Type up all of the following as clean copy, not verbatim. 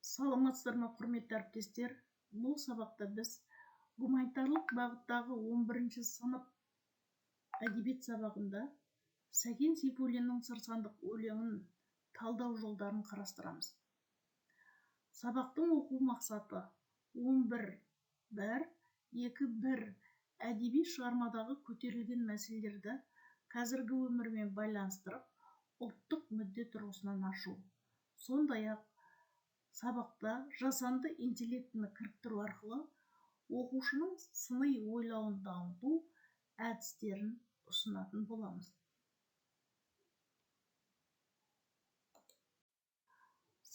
Саламатсыздар ма, құрметті әріптестер! Бұл сабақта біз гуманитарлық бағыттағы 11 сынып әдебиет сабағында Сәкен Сейфуллиннің «Сыр сандық» өлеңін талдау жолдарын қарастырамыз. Сабақтың оқу мақсаты: 11.1, 2.1 әдеби шығармадағы көтерілген мәселелерді қазіргі өмірмен байланыстырып, ұлттық мүдде тұрғысынан ашу. Сондай-ақ сабақта жасанды интеллектіні кіріктіру арқылы оқушының сыни ойлауын дамыту әдістерін ұсынатын боламыз.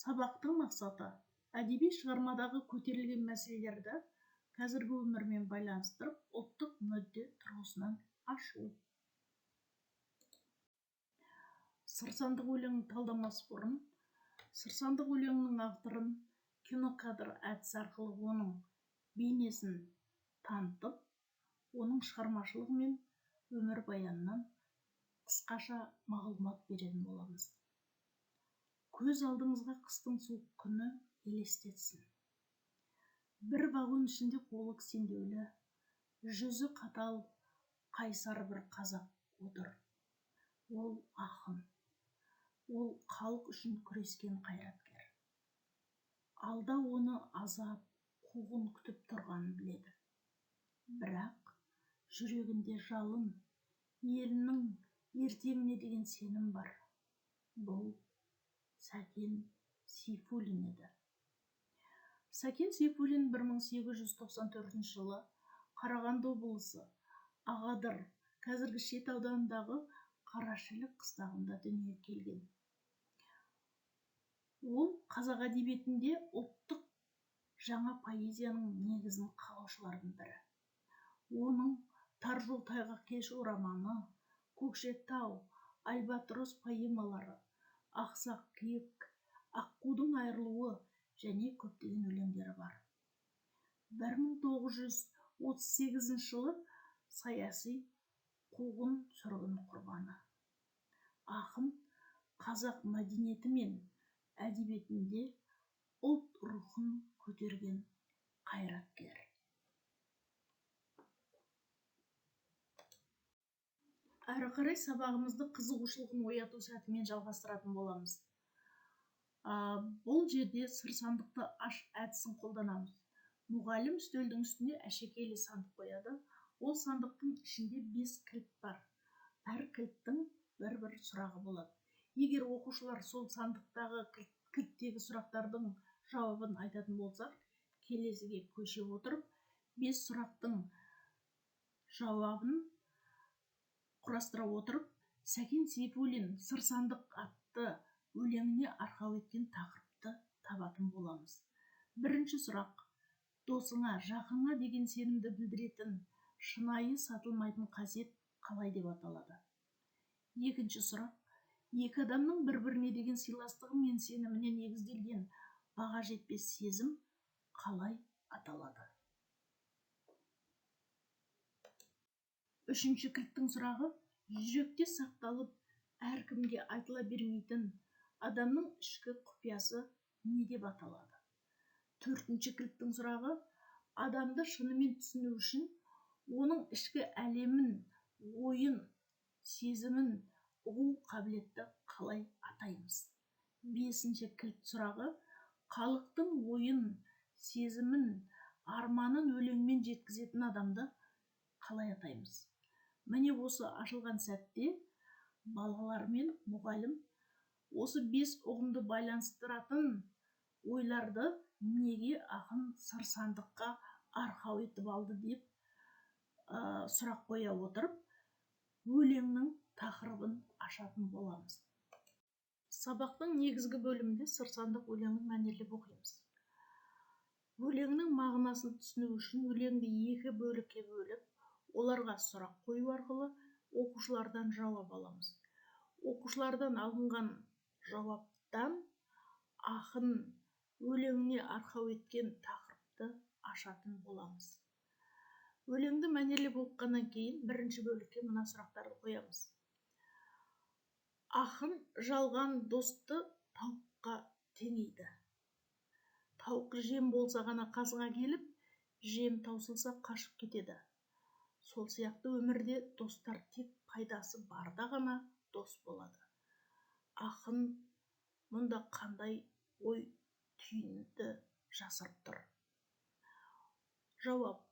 Сабақтың мақсаты: әдеби шығармадағы көтерілген мәселелерді қазіргі өмірмен байланыстырып, ұлттық мүдде тұрғысынан ашу. «Сыр сандық» өлеңін талдамас бұрын «Сыр сандық» өлеңінің авторын кинокадр әдісі арқылы оның бейнесін танытып, оның шығармашылығы мен өмірбаянынан қысқаша мағлұмат беретін боламыз. Көз алдыңызға қыстың суық күні елестетсін. Бір вагон ішінде қолы кісендеулі, жүзі қатал, қайсар бір қазақ отыр. Ол ақын. Ол халық үшін күрескен қайраткер. Алда оны азап, қуғын күтіп тұрғанын біледі. Бірақ жүрегінде жалын, елінің ертеңіне деген сенім бар. Бұл Сәкен Сейфуллин еді. Сәкен Сейфуллин 1894 жылы Қарағанды облысы Ағадыр, қазіргі Шет ауданындағы Қарашілік қыстағында дүниеге келген. Ол қазақ әдебиетінде ұлттық жаңа поэзияның негізін қалаушылардың бірі. Оның «Тар жол тайғақ кешу» романы, «Көкшетау», «Альбатрос» поэмалары, «Ақсақ киік», «Аққудың айырылуы» және көптеген өлеңдері бар. 1938 жылы саяси қуғын сүргін құрбаны. Ақын қазақ мәдениеті мен әдебиетінде ұлт рухын көтерген қайраткер. Әрі қарай сабағымызды қызығушылығын ояту сәтімен жалғастыратын боламыз. Бұл жерде сыр сандықты аш әдісін қолданамыз. Мұғалім үстелдің үстіне әшекейлі сандық қояды. Ол сандықтың ішінде 5 кілт бар. Әр кілттің бір-бір сұрағы болады. Егер оқушылар сол сандықтағы кілттегі сұрақтардың жауабын айтатын болса, келесіге көше отырып, 5 сұрақтың жауабын құрастыра отырып, Сәкен Сейфуллин «Сыр сандық» атты өлеңіне арқау еткен тақырыпты табатын боламыз. Бірінші сұрақ: досыңа, жақыныңа деген сенімді білдіретін шынайы сатылмайтын қасиет қалай деп аталады? Екінші сұрақ: екі адамның бір-біріне деген сыйластығы мен сеніміне негізделген баға жетпес сезім қалай аталады? Үшінші кілттің сұрағы: жүректе сақталып, әркімге айтыла бермейтін адамның ішкі құпиясы не деп аталады? Төртінші кілттің сұрағы: адамды шынымен түсіну үшін оның ішкі әлемін, ойын, сезімін ұғу қабілетті қалай атаймыз? Бесінші кілт сұрағы: халықтың ойын, сезімін, арманын өлеңмен жеткізетін адамды қалай атаймыз? Міне, осы ашылған сәтте балалар мен мұғалім осы 5 ұғымды байланыстыратын ойларды неге ақын сыр сандыққа арқау етіп алды деп сұрақ қоя отырып, өлеңнің тақырыбын ашатын боламыз. Сабақтың негізгі бөлімінде «Сыр сандық» өлеңін мәнерлеп оқимыз. Өлеңнің мағынасын түсіну үшін өлеңді екі бөлікке бөліп, оларға сұрақ қою арқылы оқушылардан жауап аламыз. Оқушылардан алынған жауаптан ақын өлеңіне арқау еткен тақырыпты ашатын боламыз. Өлеңді мәнерлеп оқығаннан кейін бірінші бөлікке мына сұрақтарды қоямыз. Ақын жалған досты тауыққа теңейді. Тауық жем болса ғана қасыңа келіп, жем таусылса қашып кетеді. Сол сияқты өмірде достар тек пайдасы барда ғана дос болады. Ақын мұнда қандай ой түйінді жасырып тұр? Жауап: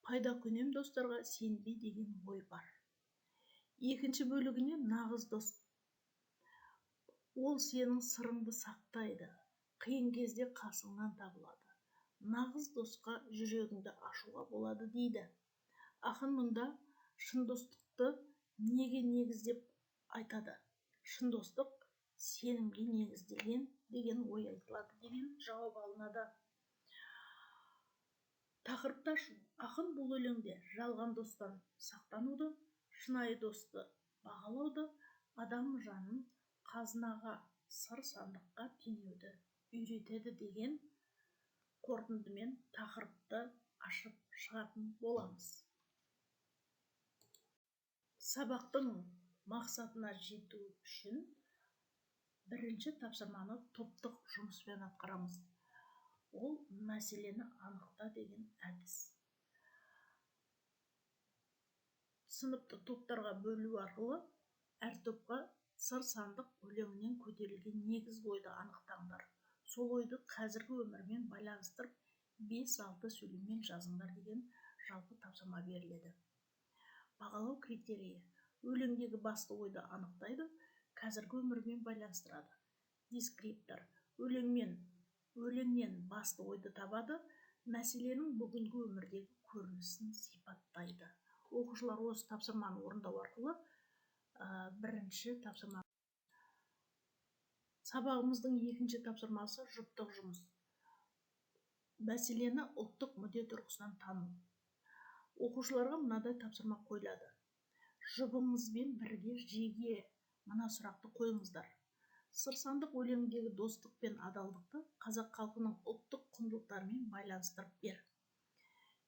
пайдакүнем достарға сенбе деген ой бар. Екінші бөлігіне нағыз дос. Ол сенің сырыңды сақтайды, қиын кезде қасыңнан табылады. Нағыз досқа жүрегіңді ашуға болады дейді. Ақын мұнда шын достықты неге негіздеп айтады? Шын достық сенімге негізделген деген ой айтылады деген жауап алынады. Тақырыпты ашу. Ақын бұл өлеңде жалған достан сақтануды, шынайы досты бағалауды, адам жанын қазынаға, сыр сандыққа теңеуді үйретеді деген қорытындымен тақырыпты ашып шығатын боламыз. Сабақтың мақсатына жету үшін бірінші тапсырманы топтық жұмыспен атқарамыз. Ол мәселені анықта деген әдіс. Сыныпты топтарға бөлу арқылы әр топқа сыр сандық өлеңінен көтерілген негізгі ойды анықтаңдар. Сол ойды қазіргі өмірмен байланыстырып 5-6 сөйлеммен жазыңдар деген жалпы тапсырма беріледі. Бағалау критерийі: өлеңдегі басты ойды анықтайды, қазіргі өмірмен байланыстырады. Дескриптор: өлеңнен басты ойды табады, мәселенің бүгінгі өмірдегі көрінісін сипаттайды. Оқушылар осы тапсырманы орындау арқылы бірінші тапсырма. Сабағымыздың екінші тапсырмасы жұптық жұмыс. Мәселені ұлттық мүдде тұрғысынан тану. Оқушыларға мынадай тапсырма қойылады. Жұбыңызбен бірге жеге мына сұрақты қойыңыздар. Сыр сандық өлеңіндегі достық пен адалдықты қазақ халқының ұлттық құндылықтарымен байланыстырып бер.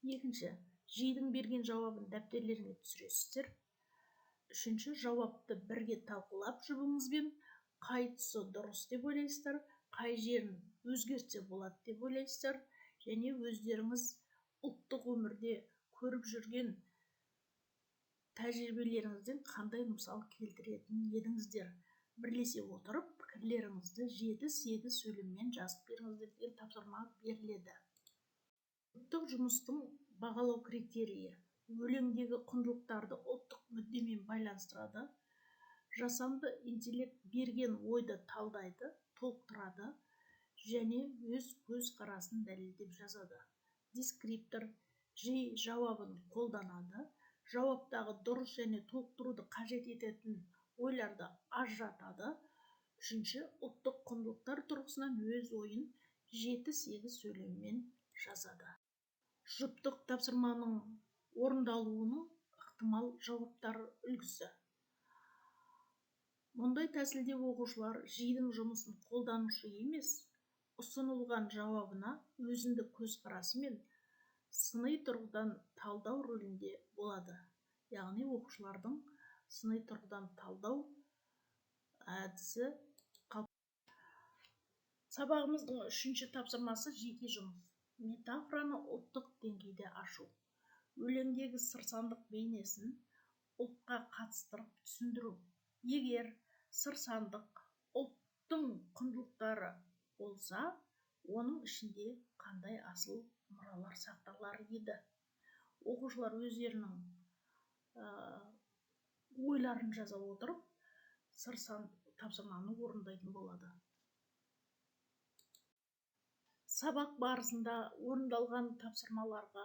Екінші, жидің берген жауабын дәптерлеріңе түсіресіздер. Үшінші, жауапты бірге талқылап жұбыңызбен қай тұсы дұрыс деп ойлайсыздар, қай жерін өзгертсе болады деп ойлайсыздар, және өздеріңіз ұлттық өмірде көріп жүрген тәжірибелеріңізден қандай мысал келтіретін едіңіздер. Бірлесе отырып пікірлеріңізді 7-8 сөйлеммен жазып беріңіздер деген тапсырма беріледі. Ұлттық жұмыстың бағалау критерийі: өлеңдегі құндылықтарды ұлттық мүддемен байланыстырады, жасанды интеллект берген ойды талдайды, толықтырады және өз көзқарасын дәлелдеп жазады. Дескриптор: жиі жауабын қолданады, жауаптағы дұрыс және толықтыруды қажет ететін ойларды ажыратады. Үшінші, ұлттық құндылықтар тұрғысынан өз ойын 7-8 сөйлеммен жазады. Жұптық тапсырманың орындалуының ықтимал жауаптары үлгісі. Мұндай тәсілде оқушылар жидің жұмысын қолданушы емес, ұсынылған жауабына өзіндік көзқарасы мен сыни тұрғыдан талдау рөлінде болады. Яғни оқушылардың сыни тұрғыдан талдау әдісі. Сабағымыздың үшінші тапсырмасы жеке жұмыс. Метафораны ұлттық деңгейде ашу. Өлеңдегі сыр сандық бейнесін ұлтқа қатыстырып түсіндіру. Егер сыр сандық ұлттың құндылықтары болса, оның ішінде қандай асыл мұралар сақталар еді? Оқушылар өздерінің ойларын жаза отырып, сыр тапсырманы орындайтын болады. Сабақ барысында орындалған тапсырмаларға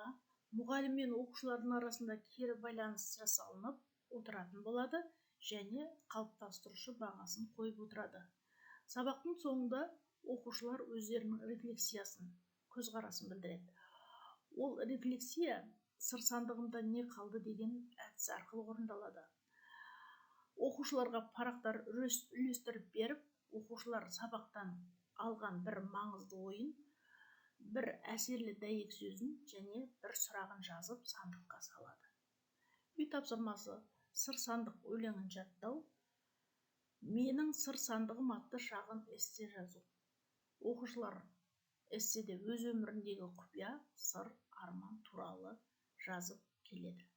мұғалім мен оқушылардың арасында кері байланыс жасалынып отыратын болады және қалыптастырушы бағасын қойып отырады. Сабақтың соңында оқушылар өздерінің рефлексиясын, көзқарасын білдіреді. Ол рефлексия сыр сандығымда не қалды деген әдіс арқылы орындалады. Оқушыларға парақтар үлестіріп беріп, оқушылар сабақтан алған бір маңызды ойын, бір әсерлі дәйек сөзін және бір сұрағын жазып сандыққа салады. Үй тапсырмасы: сыр сандық өлеңін жаттау, менің сыр сандығым атты шағын эссе жазу. Оқушылар Эсседе өз өміріндегі құпия, сыр, арман туралы жазып келеді.